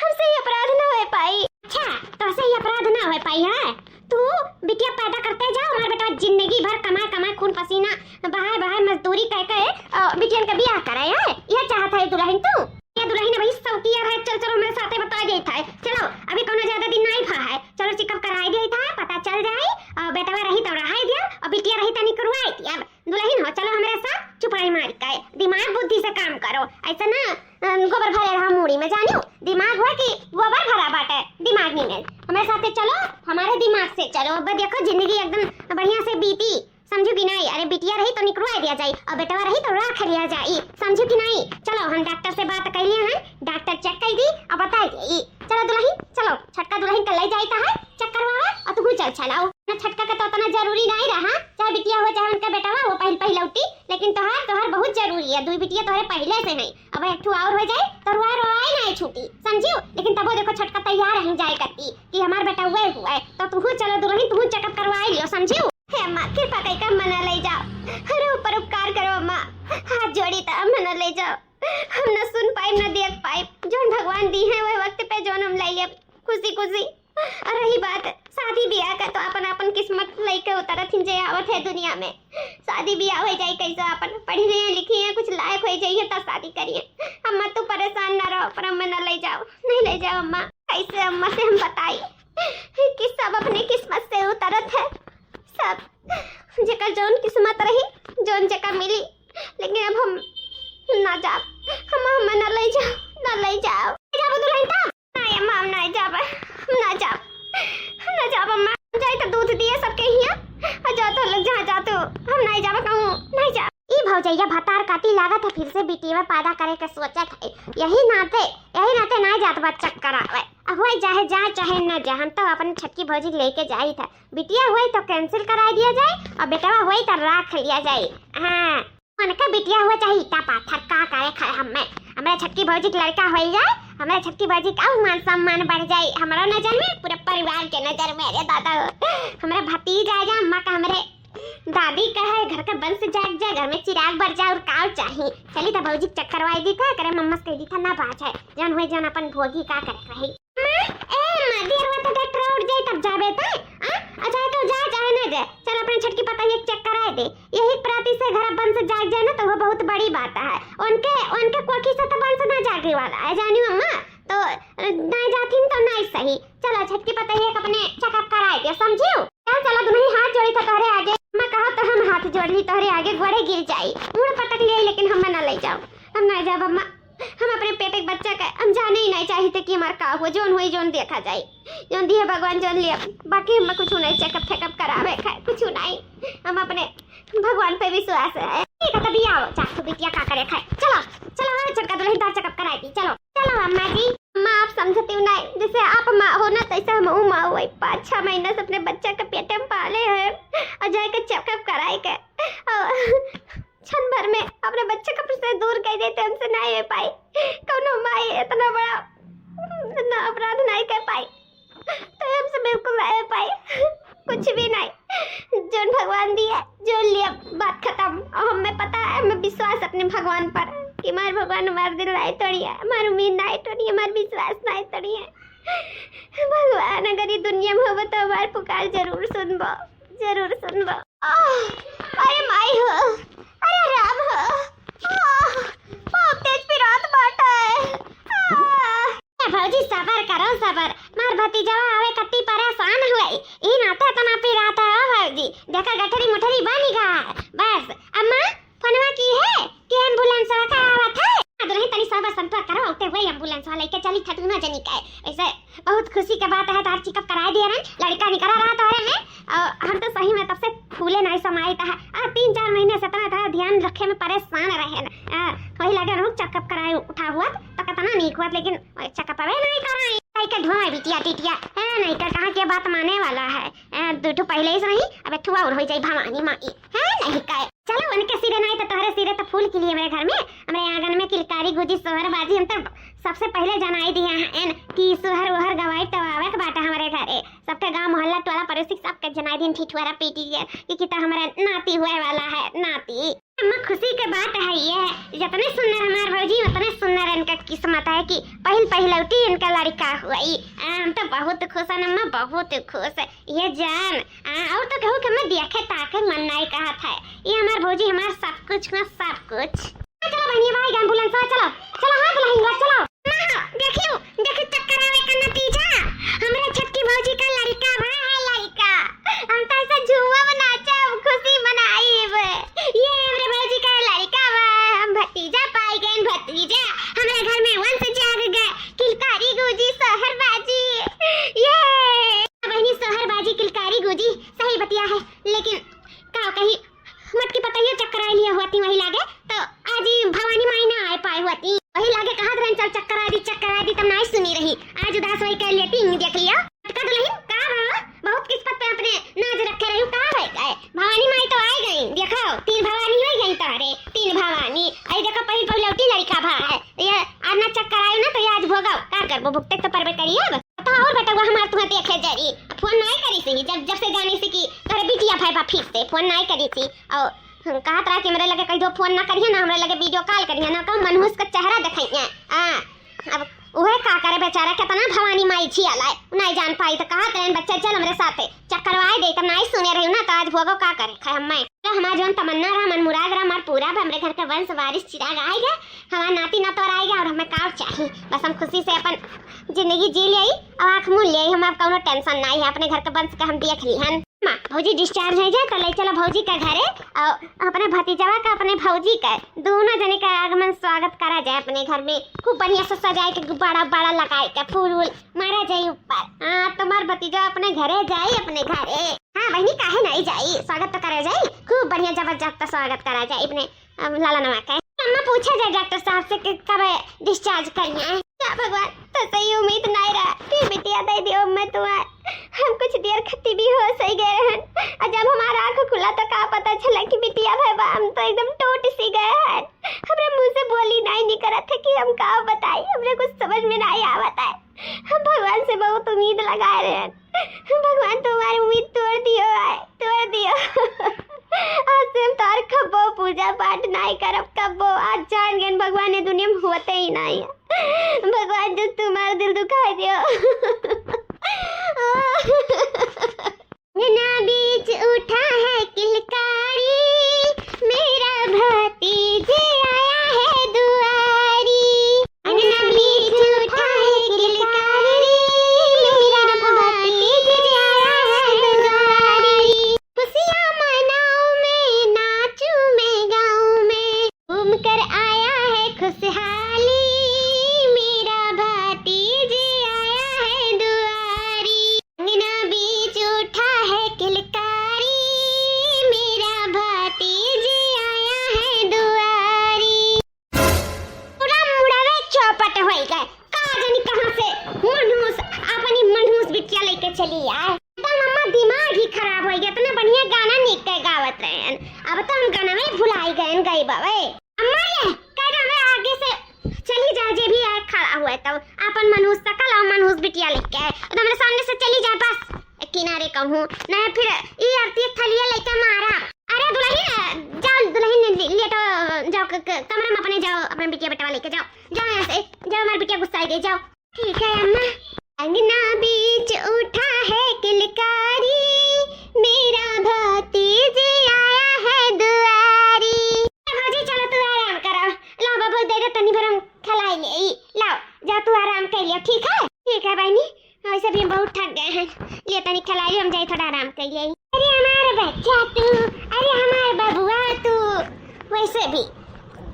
हमसे ई अपराध ना हो पाई। अच्छा, तोहसे ई अपराध ना हो पाई है? तू बिटिया पैदा करते जा, हमार बेटा जिंदगी भर कमाए कमाए खून पसीना बहाए बहाए मजदूरी कह के, अ, बिटियन के बियाह करे है, यह चाहत है दुलहिन तू? ये दुलहिन अभी सौतिया है, चल चलो हमरे साथे बता देत है। चलो, अभी कौनो ज्यादा दिन नाहीं भा है, चलो चेकअप कराए देत है, पता चल जाए, अ, बेटवा रही तो रहाए दिया, और बिटिया रही तनी करवाए दिया। दुलहिन हो, चलो हमरे साथ चुपाई मार के, दिमाग बुद्धि से काम करो, ऐसे ना, अ, गोबर भरे रहा मूड़ी में, जानियो, दिमाग हुआ कि गोबर भरा बाटे दिमाग में। हमरे साथे चलो, हमारे दिमाग से चलो। अब देखो जिंदगी एकदम बढ़िया से बीती, समझू कि नहीं? अरे बिटिया रही तो निकलवा दिया जाई, और बेटवा रही तो राख लिया जाई, समझू कि नहीं? चलो हम डॉक्टर से बात कर लिए हैं, डॉक्टर चेक कर दी, अब बता दी। चलो दुलहिन, चलो छोटका दुलहिन के ले जाई तो है चेक करवावे, और तू चल चलाओ। ना छोटका के तो उतना जरूरी नहीं रहा, चाहे बिटिया हो चाहे उनका बेटा हो, वो पहल पहलौटी, लेकिन तोहार, तोहार बहुत जरूरी है, दुई बिटिया तोहरे पहले से है, अब एक ठो और हो जाए तो रुआ रुआई नहीं छूटी, समझियो? लेकिन तबो देखो छोटका तैयार है जाए करती कि हमार बेटा हुए हुआ है, तो तू चलो दुलहिन, तू चेकअप करवाए लियो, समझियो? हे अम्मा, कृपा कई के मना ले जाओ, अरे ऊपर उपकार करो अम्मा, हाथ जोड़ी त मना ले जाओ, हम न सुन पाइब न देख पाइब, जौन भगवान दी है वह वक्त पे जौन हम ले लेब खुशी खुशी। और रही बात शादी ब्याह का, तो अपन अपन किस्मत लेके उतरत हिन जे आवत है दुनिया में। शादी ब्याह हो जाए कैसे, अपन पढ़ी रहे लिखी हैं, कुछ लायक हो जाइए तब शादी करिए। अम्मा तू परेशान ना रहो, पर अम्मा ना ले जाओ, नहीं ले जाओ अम्मा। कैसे अम्मा से हम बताई कि सब अपने किस्मत से उतरत है, सब जेकर जौन किस्मत रही, जौन जेकर मिली, लेकिन अब हम ना जाब। हम, हम ना लई जाओ, ना लई जाओ। जाबो दुल्हन तब? नहीं अम्मा, हम नहीं जाब, हम ना जाब, हम ना जाब अम्मा। हम जाई तो दूध दिए सबके हिया, और जाओ तो लोग जहाँ जाते हो, हम नहीं जाब कहूँ, नहीं जाब। ई भौजैया भतार काटी लागत है, फिर से बिटिया पैदा करे के सोचत है। यही नाते, यही नाते ना जात बा चक्कर आवे। अब होई चाहे जा, चाहे न जा, हम तो अपन छोटकी भौजी के लेके जाई था। बिटिया होई तो cancel कराई दिया जाए और बेटवा होई तो राख लिया जाए। हाँ, उनका बिटिया हुआ चाहे ईटा पाथर, का करे खाए हमें। हमरे छोटकी भौजी के लड़का होई जाए, हमरे छोटकी भौजी का मान सम्मान बढ़ जाए, हमरो नजर में, पूरे परिवार के नजर में। अरे दादा हो, हमरे भतीजा जा, अम्मा का हमरे दादी कहे, "घर का वंश जाग जाए, घर में चिराग बर जाए, और का चाही?" चली त भौजी के चक्कर वाई दी था, करे मम्मा से कह दी था, "ना बाज है, जौन हुए जौन अपन भोगी, का करे रही।" माँ, ए माँ, देर हुआ तो डॉक्टर उठ जाए तब जाबे तय, आ? आ चाहे तो जा, चाहे ना जाए, चल अपने छोटकी पतोहिया के चक्कर आए दे। यही प्रति से घर वंश जाग जाए ना तो वो बहुत बड़ी बात है। उनके, उनके कोखी से तो वंश ना जागे वाला है, जानी मम्मा, तो ना जाथिन तो नहीं सही। चलो छोटकी पतोहिया के अपने checkup कराए दे, समझियो? चल, चलो, दुनही हाथ जोड़ी था तोहरे आगे। मैं कहा तो हम हाथ जोड़ ली तोहरे आगे, गोड़े गिर जाई, मुड़ पटक लिया, लेकिन हम ना ले जाओ, हम ना जाब अम्मा। हम अपने पेट के बच्चा का हम जाने ही नहीं चाहिए कि हमार का हो, जौन होई जौन देखा जाए, जौन दिए भगवान जौन लिए, बाकी हमें कुछ नहीं checkup फेकअप करावे खाए, कुछ नहीं। हम अपने भगवान पे विश्वास है। ठीक है, तभी आओ, जा तू बिटिया का करे खाए। चलो, चलो, हमारे छोटका दुल्हन तार checkup कराए दी, चलो। चलो अम्मा जी, अम्मा आप समझती हो नहीं, जैसे आप माँ हो ना तैसे हम माँ हो। पाँच छह महीना से अपने बच्चा के पेट में पाले हैं और जाए के checkup कराए के, और क्षण भर में अपने बच्चे के से दूर कर देते, हमसे नहीं हो पाई। कौनो माई इतना बड़ा, इतना अपराध नहीं कर पाई। तो हमसे बिल्कुल नहीं हो पाई, कुछ भी नहीं। जौन भगवान दिए, जौन लिए, बात खत्म। और हमें पता है, हमें विश्वास अपने भगवान पर कि हमारे भगवान हमारे दिल नहीं तोड़िए, हमारी उम्मीद नहीं तोड़िए, हमारा विश्वास नहीं तोड़िए। भगवान अगर ये दुनिया में होबो तो हमार पुकार जरूर सुनबो, जरूर सुनबो। आह, अरे माई हो, अरे राम हो, आह, बहुत तेज पिरात बाटे। आह। ए भौजी, सबर करो, सबर। मार भतीजवा आवे कत्ती परेशान हुए, ई नाते इतना पिरात है, ओ भौजी। देखा, गठरी मुठरी बनी गा है। बस, अम्मा, फोनवा की है कि ambulance वाला का आवत है? आ, दुल्हन, तनी सबर संतवा करो, औते हुए ambulance वाला लेके चली था, दुनो जनी का। वैसे बहुत खुशी के बात है, तार checkup कराए दिए रहन, लड़का निकला रहा तोहरे में, और हम तो सही में तब से फूले नहीं समाइत है। आ, तीन चार महीने से इतना, इतना ध्यान रखे में परेशान रहे न। आ, वही लगे रहूँ checkup कराए उठा हुआ तो कितना नीक हुआ, लेकिन checkup अबे नहीं कराए। कहीं के ढोए बिटिया टिटिया, ए, नहीं कर कहाँ के बात माने वाला है। ए, दो ठो पहले ही से रही, अबे ठुआ और हो जाई भवानी माई। है नहीं का? चलो, उनके सिरे नहीं तो तोहरे सिरे तो फूल खिली हमरे घर में, हमरे आंगन में किलकारी गूंजी, सोहर बाजी। हम तो सबसे पहले जनाई दिया है एन कि सोहर वोहर गवाई तो आवे के बाटे हमरे घरे। सबके गांव मोहल्ला टोला पड़ोसी सबके जनाई दिन ठिठुआरा पीटी के कि, कि तो हमरे नाती हुए वाला है, नाती। अम्मा, खुशी के बात है ये, जितने सुंदर हमार भौजी उतने सुंदर इनका किस्मत है कि पहिल पहिलौटी इनका लड़का हुई। आ, हम तो बहुत खुश हैं अम्मा, बहुत खुश। ये जान, आ, और तो कहूँ कि मैं देखे ताके मन नहीं कहत है। ये हमार भौजी हमार सब कुछ हुआ, सब कुछ। चलो बहनिया भाई, ambulance वाला चलो, चलो हाथ लहिंगा, चलो। माँ, देखियो, देखियो, चक्कर आवे का नतीजा। हमरे छोटकी भौजी का लड़का भा है, लड़का। हम तो ऐसे झूमब, नाचब, खुशी मनाइब। ये हमरे भौजी का लड़का भा, हम भतीजा पाई गए, भतीजा। हमरे घर में वंश जाग गए, किलकारी गूंजी, सोहर बाजी। ये बहनी, सोहर बाजी, किलकारी गूंजी, सही बतिया है, लेकिन का कही, मत की पता ये चक्कर आए लिए हुआ थी वही लागे, तो आज ही भवानी माई ना आए पाए हुआ थी। वही लागे कहत रहन, "चल चक्कर आ दी, चक्कर आ दी," तब नाई सुनी रही। आज उदास होई कर लेती, देख लिया। का दुल्हन, का बा? बहुत किस्मत पे अपने नाज रखे रही, का भाई का? भवानी माई तो आए गई, देखो, तीन भवानी हो गई तारे, तीन भवानी। आई देखो, पहिल पहिलौटी लड़का भा है, ये आज ना चक्कर आए ना, तो ये आज भोगा, का करबो, भुगते तो परबे करिए अब। तो और बेटवा हमार तुहे देखे जरी, फोन नहीं करी सी, जब, जब से जानी सी कि तोरे बिटिया भाई बा, फिर से फोन नहीं करी सी। और कहत रहा कि हमरे लगे कह दो फोन ना करिए ना, हमरे लगे video call करिए ना, कहूँ मनहूस का चेहरा दिखाइए। आ, अब उहे का करे बेचारा, कितना भवानी माई झिया लाए, नहीं जान पाई तो कहत रहन, "बच्चा चल हमरे साथे, चक्करवाए दे," तब नहीं सुने रही ना, तो आज भोगो का करे खाए हमें। तो हमार जौन तमन्ना रहा, मन मुराद रहा, हमार पूरा बा, हमरे घर के वंश वारिस चिराग आए गए, हमार नाती नातोर आए गए, और हमें का चाहिए, बस हम खुशी से अपन जिंदगी जी ले, अब आँख मूंद ले, हमें अब कौनो tension नहीं है, अपने घर के वंश के हम देख ली हन। हाँ, भौजी discharge होइ जाए तो ले चला भौजी का घरे, और अपने भतीजवा का, अपने भौजी का, दोनों जने का आगमन स्वागत करा जाए अपने घर में। खूब बढ़िया से सजाए के गुब्बारा उब्बारा लगाए के, फूल वूल मारा जाए ऊपर। हाँ, तुम्हार भतीजा अपने घरे जाए, अपने घरे। हाँ बहिनी, काहे नहीं जाई, स्वागत तो करा जाए, खूब बढ़िया जबरदस्त स्वागत करा जाए अपने अब लाला नमा के। अम्मा पूछा जाए डॉक्टर साहब से कि कब discharge करिए। या भगवान, तो सही उम्मीद नहीं रहा, फिर बिटिया दे दियो अम्मा तुम्हार। हम कुछ देर खत्ती भी होश होइ गए रहन, और जब हमारा आँख खुला तो का पता चला कि बिटिया भय बा। हम तो एकदम टूट सी गए हैं, हमरे मुँह से बोली नहीं निकलत है कि हम का बताई, हमरे कुछ समझ में नहीं आवत है। हम भगवान से बहुत उम्मीद लगाए रहन, भगवान तुम्हारी उम्मीद तोड़ दियो है, तोड़ दियो। आज से हम तोहर कब्बो पूजा पाठ नाई करब, कब्बो। आज जान गए भगवान ये दुनिया में होते ही नहीं है। भगवान जो तुम्हारा दिल दुखा दियो। अंगना बीच उठा है किलकारी, मेरा भतीजे आया है दुआरी। अंगना बीच उठा है किलकारी, मेरा भतीजे आया है दुआरी। खुशियाँ मनाऊँ मैं, नाचूँ मैं गाँव में, घूम कर आया है खुशहाली, मेरा भतीजे आया है दुआरी। अंगना बीच उठा है किलकारी, मेरा भतीजे आया है दुआरी। पूरा मुड़वे चौपट होई गए। का जानी कहाँ से मनहूस, अपनी मनहूस बिटिया लेके चली आए। एकदम अम्मा दिमाग ही खराब होई गया। इतना बढ़िया गाना निक के गावत रहे हैं, अब तो हम गाना में भुलाई गए, गई बाबे। अम्मा ये कह रहे हैं आगे से चली जाए, जे भी आए खड़ा हुआ है तब अपन मनहूस सकल और मनहूस बिटिया लेके आए, तो हमारे सामने से चली जाए बस। किनारे कहूँ नहीं फिर ई आरती थलिया लेके मारा। अरे दुल्हन, जाओ दुल्हन ले-, लेटो, जाओ क-, क-, कमरा में अपने जाओ, अपने बिटिया बेटवा लेके जाओ, जाओ यहाँ से, जाओ हमारी बिटिया गुस्साई गई, जाओ। ठीक है अम्मा। अंगना बीच उठा है किलकारी, मेरा भतीजे आया है दुआरी। भौजी चलो तू आराम करो, ला बाबू दे दे तनी भर हम खिलाई ले, लाओ जाओ तू आराम कर लियो, ठीक है? ठीक है बहनी, वैसे भी हम बहुत थक गए हैं, ले तनी खिलाई ले, हम जाए थोड़ा आराम कर ले। अरे हमार बच्चा तू, अरे हमार बबुआ तू, वैसे भी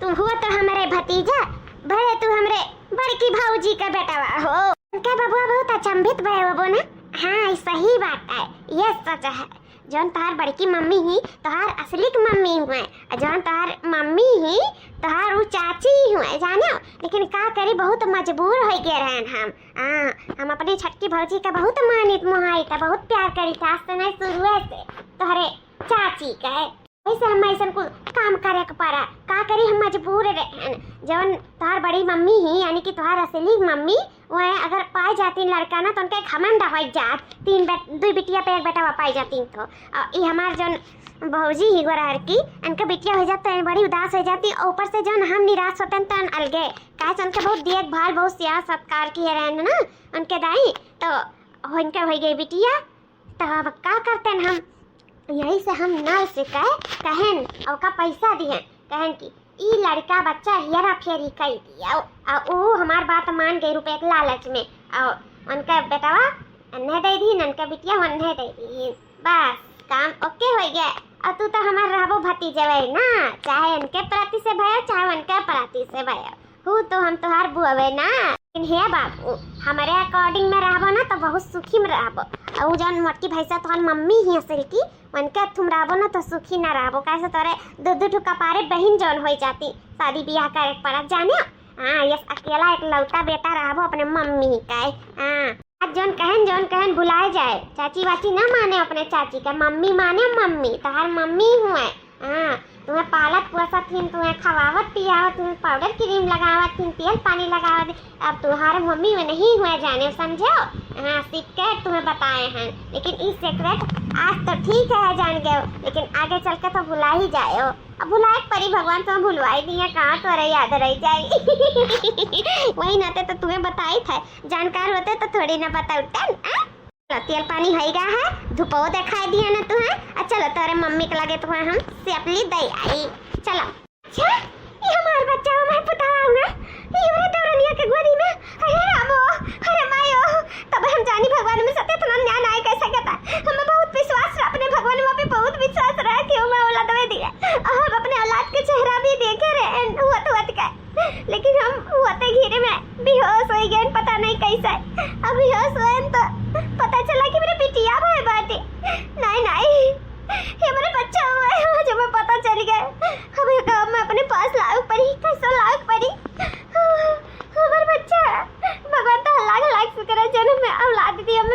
तू हुआ तो हमरे भतीजा, भले तू हमरे बड़की भौजी का बेटवा हो। उनका बबुआ बहुत अचंभित भय हो ना। हाँ, ई सही बात है, ये सच है। जौन तोहार बड़की मम्मी ही, तोहार असली की मम्मी हुए, और जौन तोहार मम्मी ही, तोहार उ चाची ही हुए, जाने हो? लेकिन का करी, बहुत मजबूर हो गए रहन हम। हाँ, हम अपनी छटकी भौजी का बहुत मानित मोहाई था, बहुत प्यार करी था, आज से नहीं शुरू से तोहरे चाची का है। वैसे हम ऐसन कुल काम करे के पड़ा, का करी, हम मजबूर रहन। जौन तोहार बड़ी मम्मी ही, यानी कि तोहार असली मम्मी, वह अगर पाए जाती लड़का ना, तो उनके घमंड हो जात, तीन बे-, दुई बिटिया पे एक बेटा पाए जाती तो। और ई हमार जौन भौजी ही गोरहर की, उनके बिटिया हो जात तो बड़ी उदास हो जाती, और ऊपर से जौन हम निराश होते हैं तो अलगे, काहे से उनके बहुत देखभाल, बहुत सेवा सत्कार किए रहन ना उनके दाई, तो उनके हो गई बिटिया। तो अब का करते हैं हम? यही से हम नर्स से कहे, कहन, ओका पैसा दिहन, कहन कि ई लड़का बच्चा हेरा फेरी कई दिया, आ ऊ हमार बात मान गई रुपये के लालच में, और उनका बेटवा अन्ने दे दी, उनका बिटिया उन्ने दे दी, बस काम ओके हो गया। और तू तो हमार रहबो भतीजवे ना, चाहे उनके प्रति से भयो, चाहे उनके प्रति से भयो, हूँ तो हम तोहार बुआवे ना। लेकिन हे बाबू, हमारे according में रहबो ना तो बहुत सुखी में रहबो। और उ जौन मोटकी भैंसा तोहार मम्मी ही असल की, उनके थुमराबो ना तो सुखी ना रहबो, काहे से तोरे दो दो ठो कपारे बहिन जौन हो जाती, शादी ब्याह करे के पड़त जाने। हाँ, यस, अकेला एकलौता बेटा रहबो अपने मम्मी का। हाँ, आज जौन कहन, जौन कहन भुलाए जाए, चाची वाची ना माने अपने चाची का, मम्मी माने मम्मी, तोहार मम्मी हुए। हाँ, तुम्हें पालत पोसत हिन, तुम्हें खवावत पियावत, तुम्हें पाउडर क्रीम लगावत हिन, तेल पानी लगावत, अब तुम्हारे मम्मी में नहीं हुआ जाने, समझो? हाँ, सीख के तुम्हें बताए हैं, लेकिन ई सीक्रेट आज तो ठीक है जान गए, लेकिन आगे चल के तो भुला ही जाए हो। अब भुलाए के परी, भगवान तुम्हें भुलवाई दिए, कहाँ तोरे याद रह जाए। वही नाते तो तुम्हें बताई था, जानकार होते तो थोड़ी ना बताउतन, आ? चलो, तेल पानी होई गा है, धूपो देखाई दिया ना तू है। आ चलो, तोरे मम्मी के लगे तू है, हम सेपली दे आई। चलो। अच्छा, ये हमार बच्चा, हमार पुतवा हुआ, ये हमरे दौरनिया के गोदी में। अरे रामो, अरे मायो, तब हम जानी भगवान में सत्य इतना न्याय नाय कर सकता। हमें बहुत विश्वास रहा अपने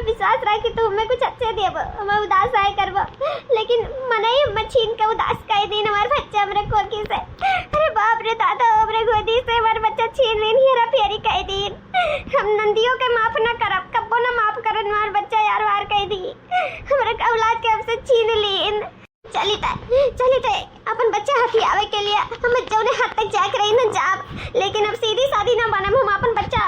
विश्वास रहा कि तू हमें कुछ अच्छे देबो, हमें उदास नाहीं करबो, लेकिन मनई हमें छीन के उदास कइ दीन हमार बच्चा हमरे कोखी से। अरे बाप रे दादा, हमरे गोदी से हमार बच्चा छीन लीन, हेरा फेरी कइ दीन। हम नंदियो के माफ ना करब, कब्बो ना माफ करन हमार बच्चा यार वार कइ दी। हमरे औलाद के हमसे छीन लीन। चली त, चली त, अपन बच्चा हथियावे के लिए हम जौने हाथ तक जाके रही न जाब, लेकिन अब सीधी सादी ना बनम, हम अपन बच्चा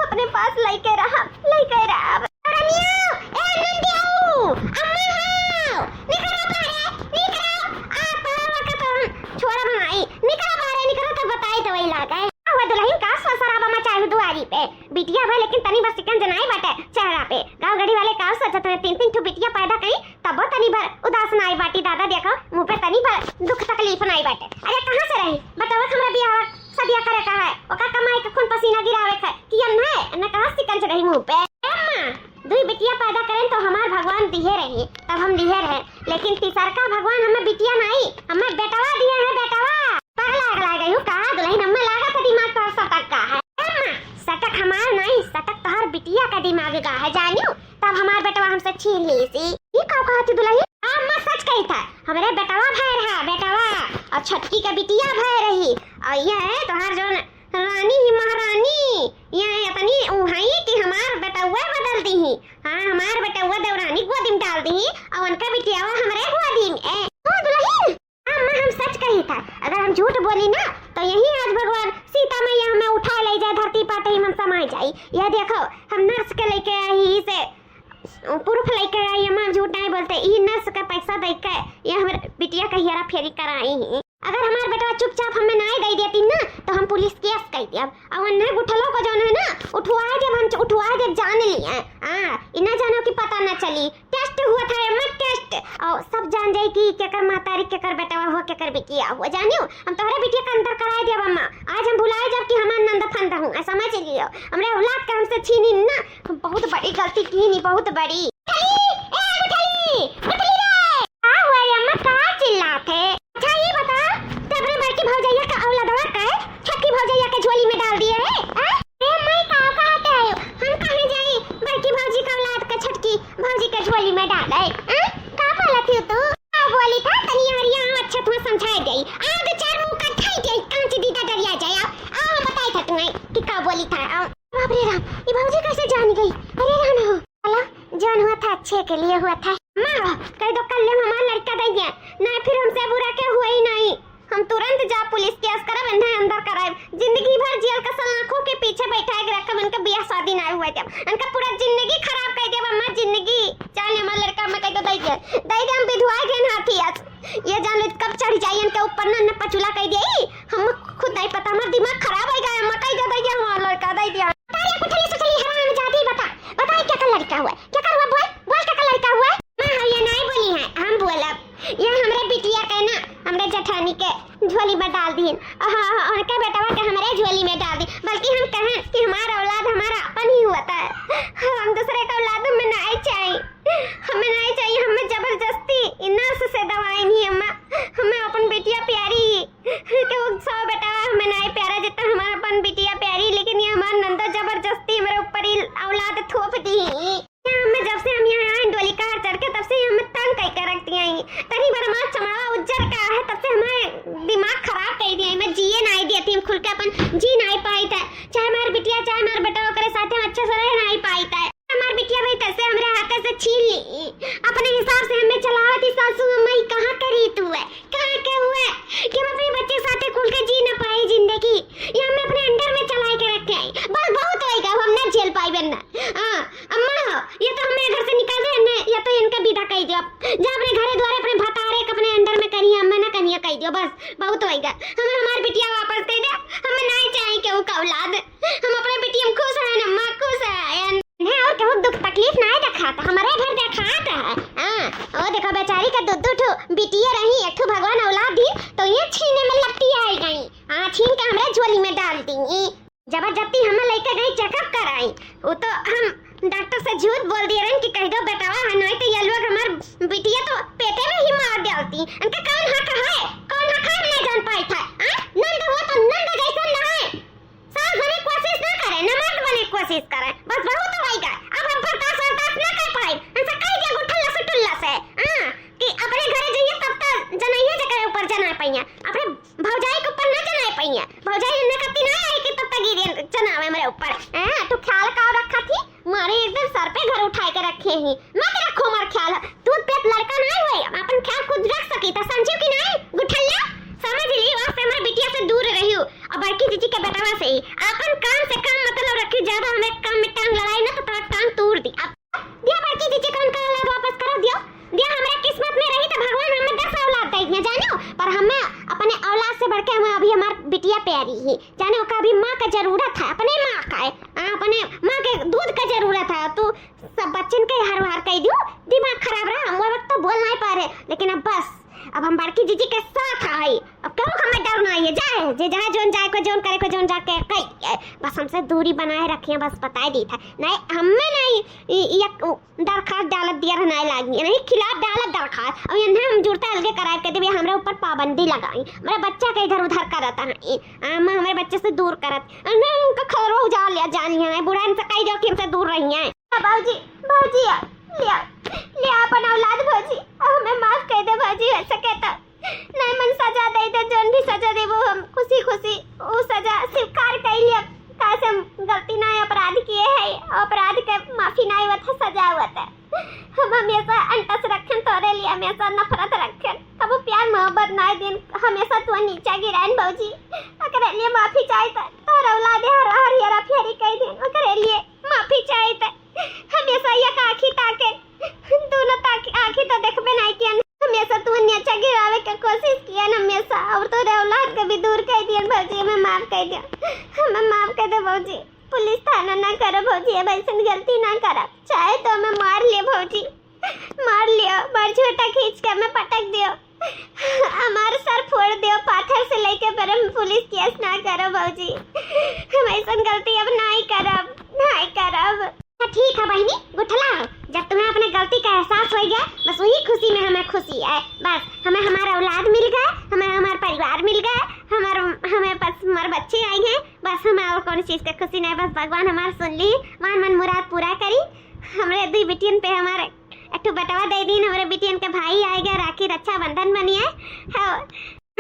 अपने पास लइके रहब, लइके रहब। रनिया, ए नंदियो, अम्मा हो, निकरो बाहरे, निकरो, आप लोग का तो हम छोड़ा बनाई, निकरो बाहरे, निकरो तो बताई तो वही लागे। हुआ दुल्हन का ससुराबा मचाए दुआरी पे, बिटिया भा लेकिन तनी बस चिकन जनाई बाटे चेहरा पे। गाँव गढ़ी वाले का सोचत हैं, तीन तीन ठो बिटिया पैदा कई, तबो तनी भर उदास नाई बाटी दादा, देखो मुँह पे तनी भर दुख तकलीफ नाई बाटे। अरे कहाँ से रही बतावा, हमरा बियाह सदिया करे का है, ओका कमाई के खून पसीना गिरावे का है कि अन्ना है, अन्ना कहाँ से कंच रही मुँह पे। ए अम्मा, दुई बिटिया पैदा करें तो हमार भगवान दिहे रही, तब हम दिहे रहे, लेकिन तीसरका भगवान हमें बिटिया नाई, हमें बेटवा दिहे हैं, बेटवा। पगला अगला गई हूँ कहाँ दुल्हन, हमें लागत है दिमाग तो सटक का है। ए अम्मा, सटक हमार नाई, सटक तोहर बिटिया का दिमाग का है, जानियो। तब हमार बेटवा हमसे छीन ली सी। ई का कहत ही दुल्हन? हाँ अम्मा, सच कही था, हमरे बेटवा भय रहा, बेटवा, और छटकी का बिटिया भय रही, और ये है तोहार जौन रानी ही महारानी, ये इतनी उहाई कि हमार बेटवा बदल दी ही। हाँ, हमार बेटवा देवरानी गोदी में डाल दी ही, और उनका बिटियावा हमरे गोदी में। ए, ओ दुल्हन, अम्मा, हम सच कही था, अगर हम झूठ बोली ना, तो यही आज भगवान सीता मैया हमें उठा ले जाए, धरती पाटे ही हम समा जाई। यह देखो, हम नर्स के लेके आई ही से, प्रूफ लेके आई, अम्मा, हम झूठ नहीं बोलते। ई नर्स का पैसा दे के ये हमरे बिटिया का हेरा फेरी कराई ही। अगर हमार बेटवा चुपचाप हमें नाई दे देती ना, तो हम पुलिस केस कर देब। और उन्हें गुठलो को जौन है ना, उठवा देब हम, उठवा देब, जान लिए। हाँ, इन्हें जानो कि पता ना चली। टेस्ट हुआ था अम्मा, टेस्ट। और सब जान जाई कि केकर महतारी, केकर बेटवा हुआ, केकर बिटिया हुआ। जानियो, हम तोहरे बिटिया के अंदर कराए देब अम्मा। आज हम भुलाए जब कि हमार नंद फंद हूँ, समझ लियो। हमरे औलाद के हमसे छीनी ना, हम बहुत बड़ी गलती की नी, बहुत बड़ी। उठली, ए उठली, उठली रे। का हुआ रे अम्मा, का चिल्लात है? अच्छा ये बता, ते अपने बड़की भौजैया का औलादवा का है, छोटकी भौजैया के झोली में डाल दिए है, हैं? ए माई, का कहते हो? हम कहाँ जाई बड़की भौजी का औलाद का छोटकी भौजी के झोली में डाले, हैं? का बोलत हो तू? का बोली था, तनी हरिया अच्छे तुम्हें समझाए गई। आग चार मुंह का खाई गई, कांच दीदा डरिया जाए। आओ, आओ बताई था तुम्हें कि का बोली था। आओ। बाप रे राम, ये भौजी कैसे जान गई? अरे राम हो। चलो, जौन हुआ था अच्छे के लिए हुआ था। माँ, कह दो कल ले हमार लड़का दे दिया, नहीं फिर हमसे बुरा के हुआ ही नहीं। हम तुरंत जा पुलिस केस करब, इन्हें अंदर कराब। जिंदगी भर जेल का सलाखों के पीछे बैठा के रखब, इनका बियाह शादी ना हुआ जब। इनका पूरा जिंदगी खराब कर देब अम्मा, जिंदगी। चाहे हमार लड़का में कह दो दे दे। दे दे, हम विधवा गए हाथी आज। ये जान लो कब चढ़ जाई इनके ऊपर ना, ना पचुला कह दे। हम खुद नहीं पता, हमार दिमाग खराब हो गया। अम्मा कह दे, दे दे हमार लड़का, दे दे। अरे कुठली सुठली हराम जादी, बता, बता ये क्या का लड़का हुआ? क्या का हुआ? बोल, बोल क्या का लड़का हुआ? माँ, हम ये नहीं बोली है, हम बोलब। ये हमरे बिटिया के ना, हमरे जेठानी के झोली में डाल दीन। हाँ, हाँ, उनके बेटवा के हमरे झोली में डाल दी। बल्कि हम कहें कि हमारा औलाद हमारा अपन ही हुआ था। हम दूसरे का औलाद में नहीं चाहिए, हमें नहीं चाहिए, हमें जबरदस्ती इ नस से दवाई नहीं अम्मा। हमें अपन बिटिया प्यारी, कि वो सौ बेटा हमें नहीं प्यारा जितना हमारा अपन बिटिया प्यारी, लेकिन ये हमार नंदा जबरदस्ती हमारे ऊपर ही औलाद थोप दी। हमें जब से हम यहाँ आए डोली कार चढ़ के, तब से हमें तंग कई के रख दिया ही। तनी बार हमार चमड़वा उज्जर का है, तब से हमारे दिमाग खराब कर दिया। मैं जिए नहीं देती, हम खुल के अपन जी नहीं पाई था। चाहे हमार बिटिया, चाहे हमार बेटा, ओकरे साथे हम अच्छे से रह नहीं पाई था। हमार बिटिया भाई तब से हमरे हाथ से छीन ली। अपने हिसाब से हमें चलावत ही सासू अम्मा, ई कहाँ करी तू है? कहाँ के हुए कि हम अपने बच्चे साथे खुल के जी ना पाए जिंदगी, या हमें अपने अंडर में चलाए के रखे हैं। बस बहुत होइगा, हम ना झेल पाइबे ना। हाँ, अम्मा हो, या तो हमें घर से निकाल दे, हमने, या तो इनका विदा कर दो। जा अपने घरे द्वारे, अपने भतारे के अपने अंडर में करिए, हमें ना करिए, कह दियो बस, बहुत होइगा। हमें हमार बिटिया वापस दे दे, हमें नहीं चाहिए केहू का औलाद। हम अपने बिटिया में खुश हैं अम्मा, खुश हैं। है और केहू दुख तकलीफ ना देखात, हमारे घर देखात है। हाँ, ओ देखो बेचारी का दो दो ठो बिटिया रही, एक ठो भगवान औलाद दी, तो ये छीने में लपटी आई गई। हाँ, छीन के हमरे झोली में डाल दी। जबरदस्ती हमें लेके गई चेकअप कराई, वो तो हम डॉक्टर से झूठ बोल दिए रहन कि कह दो बेटावा है, नहीं तो ये लोग हमार बिटिया तो पेटे में ही मार डालती। इनका कौन हक है, कौन हक है, हम नहीं जान पाई था। हाँ? नंद हो तो नंद जैसा ना है। सास बने कोशिश ना करे, ननद बने कोशिश करे। बस बहुत होइगा, अब हम बर्दाश्त, बर्दाश्त ना कर मत रखो हमार ख्याल। दूध पियत लड़का नाहीं होई, अपन ख्याल खुद रख सकी, त समझियो कि नाहीं? गुठल्ला, समझ ली, आज से हमरे बिटिया से दूर रहियो। और बड़की जीजी के बेटवा से ही अपन काम से काम मतलब रखी, ज्यादा हमरे काम में टांग लड़ाई ना तो तोहार टांग तूर दी। अब दिया बड़की जीजी का उनका औलाद वापस करो, दियो, दिया। हमरे किस्मत में रही तो भगवान हमें दस औलाद दे दिया, जानो, पर हमें अपने औलाद से बढ़ के हमें अभी हमार बिटिया प्यारी ही, जाने ओका अभी माँ का जरूरत है, अपने माँ का है, हाँ, अपने माँ के दूध का जरूरत है। तू सब बच्चन के हर बार कह दियो, दिमाग खराब रहा, हम वो वक्त तो बोल नहीं पा रहे, लेकिन अब बस, अब हम बड़की जीजी के साथ आई, अब केहू के हमें डर नहीं है, जाए जे जाए, जोन जाए को, जोन करे को, जोन जाके कही, बस हमसे दूरी बनाए रखिए, बस बताए दी था। नहीं, हमें नहीं, इ-, इ-, एक उ-, दरखास्त डालत दिया रहा, नहीं लागी, नहीं खिलाफ डालत दरखास्त, अब इन्हें हम जुड़ता अलगे करार के देबे, हमरे ऊपर पाबंदी लगाई, मेरे बच्चा के इधर उधर करत है, इ-, हम हमारे बच्चे से दूर करत, इन्हें उनका खतरो उजाड़ लिया जानी है, बुढ़ा इनसे कही जाओ कि हमसे दूर रही है। भौजी, भौजी, आ, ले आ, ले आ अपन औलाद भौजी, आ, हमें माफ कर दे भौजी, हो सके तो। नहीं मन सजा दे दे, जोन भी सजा दे वो हम खुशी खुशी वो सजा स्वीकार कर लिया। काहे से हम गलती ना अपराध किए है, अपराध के माफी ना होत है, सजा होत है। हम हमेशा अंटस रखें तोरे लिए, हमेशा नफरत रखें, कबो प्यार मोहब्बत ना दिन, हमेशा तू नीचा गिराइन भौजी। ओकरे लिए माफी चाहता, तोर औलाद हर हर हेरा फेरी कह दिन, ओकरे लिए माफी चाहता। हमेशा एक आँखी ताके, दोनों ताक-, आँखी तो देखबे नहीं किया। हमेशा तू नीचा गिरावे के कोशिश किया न हमेशा, और तोरे औलाद के भी दूर कर दिया भौजी, हमें माफ कर दिया, हमें माफ कर दे भौजी। पुलिस थाना ना करो भौजी, अब ऐसन गलती ना करब, चाहे तो हमें मार लियो भौजी, मार लियो, मार झोटा खींच के हमें पटक दियो। हमार सर फोड़ दियो पाथर से लेके, पर हम पुलिस केस ना करो भौजी, हम ऐसन गलती अब नाई करब, नाई करब। हाँ, ठीक है बहिनी, गुठला हो, जब तुम्हें अपने गलती का एहसास हो गया, बस वही खुशी में हमें खुशी है। बस हमें हमारा औलाद मिल गया, हमें हमारा परिवार मिल गया, हमार, हमें बस हमारे बच्चे आए हैं, बस हमें और कौन चीज का खुशी नहीं। बस भगवान हमार सुन ली, मान मन मुराद पूरा करी, हमरे दुई बिटियन पे हमारे एक ठो बेटवा दे दीन, हमरे बिटियन के भाई आएगा, राखी रक्षाबंधन बनिए। हाँ,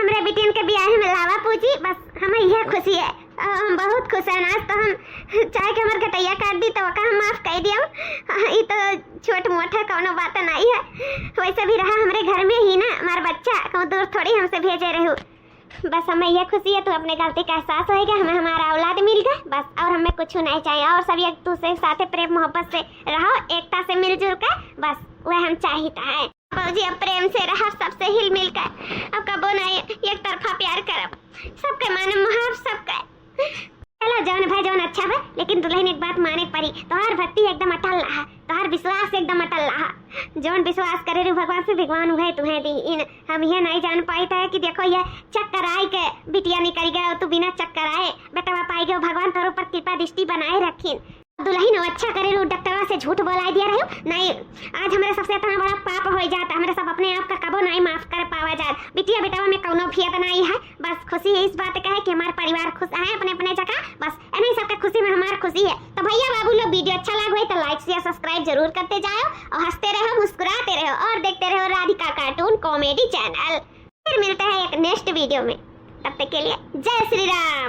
हमरे बिटियन के बियाह में लावा पूजी, बस हमें यह खुशी है। अ, हम बहुत खुश हैं। आज तो हम चाहे कि हमार गटैया काट दी तो ओका हम माफ कर दियो। हाँ, ई तो छोट मोट है, कौनो बात नहीं है। वैसे भी रहा हमरे घर में ही ना, हमार बच्चा कहूँ दूर थोड़ी हमसे भेजे रहू। बस हमें यह खुशी है, तू अपने गलती का एहसास होएगा, हमें हमारा औलाद मिल गया बस, और हमें कुछ नहीं चाहिए। और सब एक दूसरे के साथ प्रेम मोहब्बत से रहो, एकता से मिलजुल कर, बस वह हम चाहिता है। बाबूजी, अब प्रेम से रहा, सबसे हिल मिल कर, अब कबो नहीं एक तरफा प्यार करब, सबके माने मुहाब सबके। चलो, जौन भय जौन अच्छा भय, लेकिन दुल्हन एक बात माने पड़ी, तोहार भक्ति एकदम अटल रहा, तोहार विश्वास एकदम अटल रहा। जौन विश्वास करे रहू भगवान से, भगवान उहे तुहे दी। इन हम यह नहीं जान पाइत है कि देखो, यह चक्कर आए के बिटिया निकल गया, तू बिना चक्कर आए बेटवा पाई गयो। भगवान तोर ऊपर कृपा दृष्टि बनाए रखिन। दुल्हन हो, अच्छा करे रहू डॉक्टरवा से झूठ बोलाई दिया रहू। नहीं, आज हमारे सबसे इतना बड़ा पाप हो जाता, हमारे सब अपने आप का कबो नहीं माफ कर पावा जात। बिटिया बेटवा में कौनो भेद नहीं है, बस खुशी है इस बात का है कि हमार परिवार खुश है अपने अपने जगह। बस इन्हीं सबके खुशी में हमार खुशी है। तो भैया बाबू लोग, वीडियो अच्छा लग हुई तो like, share, subscribe जरूर करते जाओ और हंसते रहो, मुस्कुराते रहो और देखते रहो राधिका cartoon comedy channel। फिर मिलते हैं एक next वीडियो में, तब तक के लिए जय श्री राम।